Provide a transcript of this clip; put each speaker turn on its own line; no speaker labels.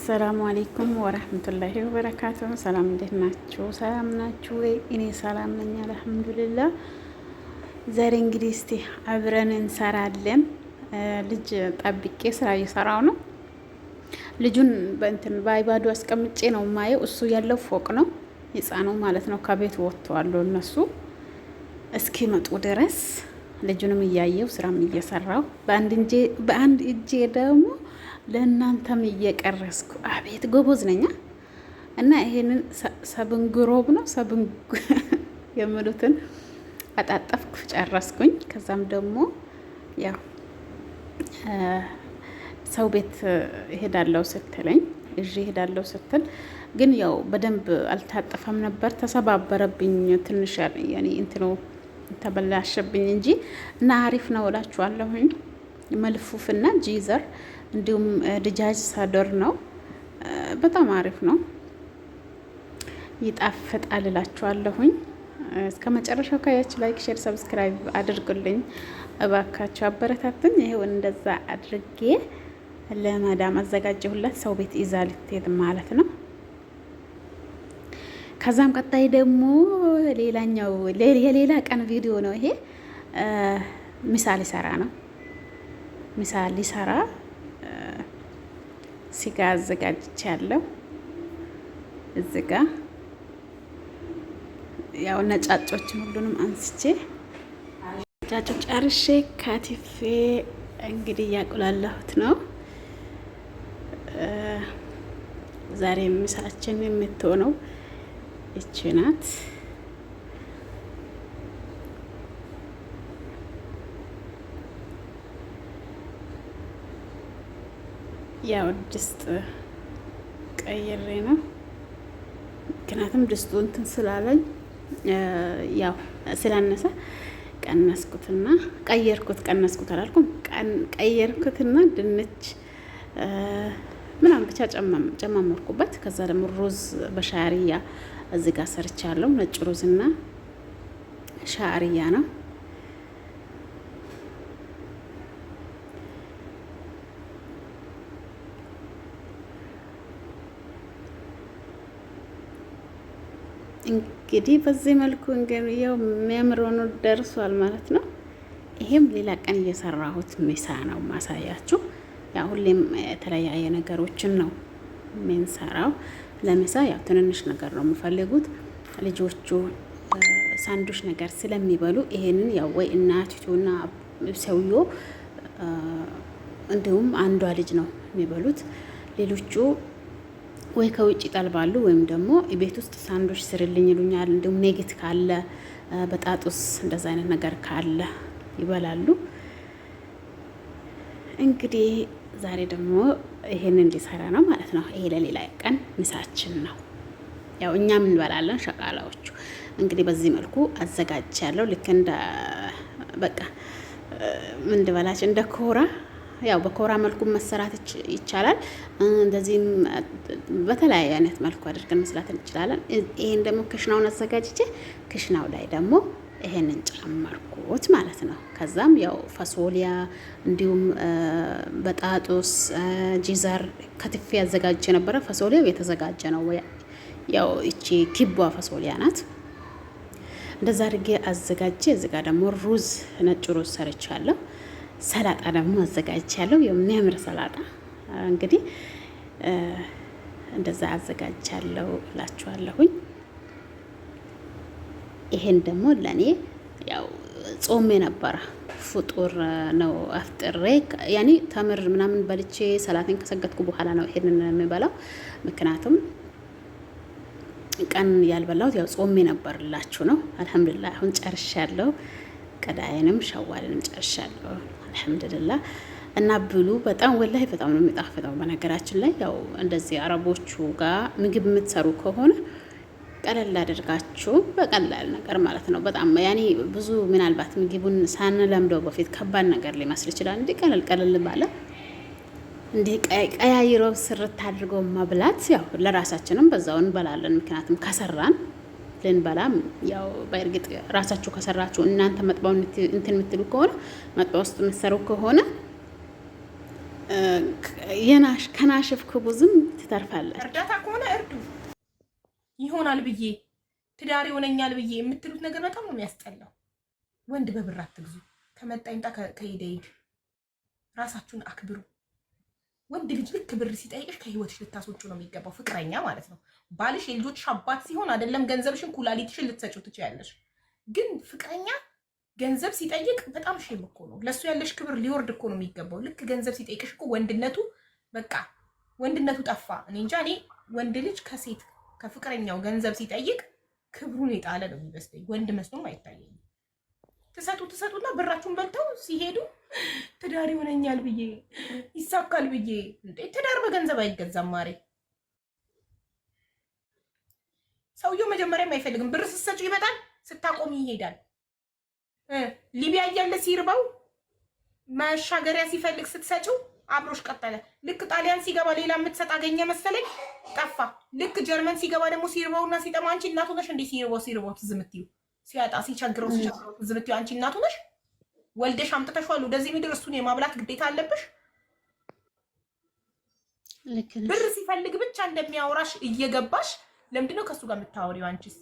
السلام عليكم ورحمة الله وبركاته። ሰላም እንዴት ናችሁ? ሰላም ናችሁ ወይ? እኔ ሰላም ነኝ الحمد لله። ዛሬ እንግዲህ እስቲ አብረን እንሰራለን። ልጅ ጠብቄ ስራ እየሰራው ነው። ልጁን በእንትን በአይባዱ አስቀምጬ ነው የማየው። እሱ ያለው ፎቅ ነው፣ ህፃኑ ማለት ነው። ከቤት ወጥተዋል እነሱ እስኪመጡ ድረስ ልጁንም እያየው ስራም እየሰራው በአንድ እጄ ደግሞ ለእናንተም እየቀረስኩ አቤት ጎበዝ ነኛ። እና ይሄንን ሰብንግሮብ ነው ሰብን የምሉትን አጣጠፍኩ ጨረስኩኝ። ከዛም ደግሞ ያው ሰው ቤት እሄዳለሁ ስትለኝ እዤ እሄዳለሁ ስትል ግን ያው በደንብ አልታጠፈም ነበር፣ ተሰባበረብኝ። ትንሽ ያኔ እንትኑ ተበላሸብኝ እንጂ እና አሪፍ ነው እላችኋለሁኝ። ملفوف ና جزر እንዲሁም دجاج صدر ነው። በጣም አሪፍ ነው፣ ይጣፍጣል እላችኋለሁኝ። እስከ መጨረሻው ካያችሁ like፣ share፣ subscribe አድርጉልኝ እባካችሁ አበረታቱኝ። ይሄው እንደዛ አድርጌ ለመዳም አዘጋጀሁላት። ሰው ቤት ይዛ ልትሄድ ማለት ነው። ከዛም ቀጣይ ደግሞ ሌላኛው የሌላ ቀን ቪዲዮ ነው ይሄ። ምሳ ሊሰራ ነው። ምሳ ሊሰራ ስጋ አዘጋጅቻለሁ። እዚህ ጋ ያው ነጫጮችን ሁሉንም አንስቼ ነጫጮች ጨርሼ ካቲፌ እንግዲህ እያቁላላሁት ነው። ዛሬ ምሳችን የምትሆነው ይቺ ናት። ያው ድስት ቀይሬ ነው። ምክንያቱም ድስቱ እንትን ስላለኝ ያው ስላነሰ ቀነስኩትና ቀየርኩት። ቀነስኩት አላልኩም፣ ቀየርኩትና ድንች ምናምን ብቻ ጨማመርኩበት። ከዛ ደግሞ ሩዝ በ شعرية እዚህ ጋር ሰርቻለሁ። ነጭ ሩዝና شعرية ነው። እንግዲህ በዚህ መልኩ እንግዲህ ያው የሚያምር ሆኖ ደርሷል ማለት ነው። ይሄም ሌላ ቀን እየሰራሁት ምሳ ነው ማሳያችሁ። ያው ሁሌም የተለያየ ነገሮችን ነው የምንሰራው ለምሳ። ያው ትንንሽ ነገር ነው የምፈልጉት ልጆቹ ሳንዱሽ ነገር ስለሚበሉ ይሄንን ያው ወይ እናቲቱና ሰውዮ እንዲሁም አንዷ ልጅ ነው የሚበሉት። ሌሎቹ ወይ ከውጭ ይጠልባሉ ወይም ደግሞ ቤት ውስጥ ሳንዱሽ ስርልኝ ይሉኛል። እንዲሁም nugget ካለ በጣጡስ እንደዛ አይነት ነገር ካለ ይበላሉ። እንግዲህ ዛሬ ደግሞ ይሄንን እንዲሰራ ነው ማለት ነው። ይሄ ለሌላ ቀን ምሳችን ነው። ያው እኛም እንበላለን ሸቃላዎቹ። እንግዲህ በዚህ መልኩ አዘጋጅቻለሁ። ልክ እንደ በቃ ምን ልበላችሁ እንደ ኮራ ያው በኮራ መልኩ መሰራት ይቻላል። እንደዚህም በተለያየ አይነት መልኩ አድርገን መስራት እንችላለን። ይሄን ደግሞ ክሽናውን አዘጋጅቼ ክሽናው ላይ ደግሞ ይሄንን ጨመርኩት ማለት ነው። ከዛም ያው فاصوليا እንዲሁም بطاطس جزر ከትፌ አዘጋጅቼ ነበረ። فاصوليا ው የተዘጋጀ ነው። ያው እቺ ኪቧ فاصوليا ናት። እንደዛ አድርጌ አዘጋጅቼ እዚህ ጋር ደግሞ ሩዝ ነጭ ሩዝ ሰርቻለሁ። ሰላጣ ደግሞ አዘጋጅቻለሁ። የሚያምር ሰላጣ እንግዲህ እንደዛ አዘጋጅቻለሁ እላችኋለሁኝ። ይሄን ደግሞ ለእኔ ያው ጾሜ ነበረ فطور ነው አፍጥሬ ያኔ ተምር ምናምን በልቼ ሰላቴን ከሰገድኩ በኋላ ነው ይሄንን የምበላው። ምክንያቱም ቀን ያልበላሁት ያው ጾሜ ነበርላችሁ ነው። الحمد لله አሁን ጨርሻለሁ። ቀዳይንም ሸዋልንም ጨርሻለሁ። الحمد لله እና ብሉ። በጣም والله በጣም ነው የሚጣፍጠው። በነገራችን ላይ ያው እንደዚህ አረቦቹ ጋር ምግብ የምትሰሩ ከሆነ ቀለል አድርጋችሁ በቀላል ነገር ማለት ነው። በጣም ያኔ ብዙ ምናልባት ምግቡን ሳንለምደው በፊት ከባድ ነገር ሊመስል ይችላል። እንዲህ ቀለል ቀለል ባለ እንዲህ ቀያይሮ ስርት አድርገው መብላት ያው ለራሳችንም በዛው እንበላለን። ምክንያቱም ከሰራን ልንበላ ያው በእርግጥ ራሳችሁ ከሰራችሁ እናንተ መጥባው እንትን የምትሉ ከሆነ መጥባ ውስጥ የምትሰሩ ከሆነ ከናሽፍ ክቡዝም ትተርፋለች።
እርዳታ ከሆነ እርዱ። ይሆናል ብዬ ትዳር ይሆነኛል ብዬ የምትሉት ነገር በጣም ነው የሚያስጠላው። ወንድ በብር አትግዙ። ከመጣ ይምጣ፣ ከሄደ ይሂድ። ራሳችሁን አክብሩ። ወንድ ልጅ ልክ ብር ሲጠይቅሽ ከህይወትሽ ልታስወጪው ነው የሚገባው። ፍቅረኛ ማለት ነው። ባልሽ የልጆችሽ አባት ሲሆን አይደለም ገንዘብሽን ኩላሊትሽን ልትሰጪው ትችያለሽ። ግን ፍቅረኛ ገንዘብ ሲጠይቅ በጣም shame እኮ ነው። ለእሱ ያለሽ ክብር ሊወርድ እኮ ነው የሚገባው። ልክ ገንዘብ ሲጠይቅሽ እኮ ወንድነቱ በቃ ወንድነቱ ጠፋ። እኔ እንጃ። እኔ ወንድ ልጅ ከሴት ከፍቅረኛው ገንዘብ ሲጠይቅ ክብሩን የጣለ ነው የሚመስለኝ። ወንድ መስሎም አይታየኝም። ትሰጡ ትሰጡና ብራችሁን በልተው ሲሄዱ ትዳር ይሆነኛል ብዬ ይሳካል ብዬ፣ እንዴ፣ ትዳር በገንዘብ አይገዛም ማሬ። ሰውየው መጀመሪያም አይፈልግም። ብር ስትሰጪው ይመጣል፣ ስታቆሚ ይሄዳል። ሊቢያ እያለ ሲርበው መሻገሪያ ሲፈልግ ስትሰጪው አብሮሽ ቀጠለ። ልክ ጣሊያን ሲገባ ሌላ የምትሰጥ አገኘ መሰለኝ፣ ጠፋ። ልክ ጀርመን ሲገባ ደግሞ ሲርበውና ሲጠማ፣ አንቺ እናቱ ነሽ እንዴ? ሲርበው ሲርበው ትዝ የምትይው፣ ሲያጣ ሲቸግረው ሲቸግረው ትዝ የምትይው አንቺ እናቱ ነሽ? ወልደሽ አምጥተሽዋል ወደዚህ ምድር፣ እሱን የማብላት ግዴታ አለብሽ። ብር ሲፈልግ ብቻ እንደሚያወራሽ እየገባሽ ለምንድነው ከእሱ ጋር የምታወሪው? አንቺስ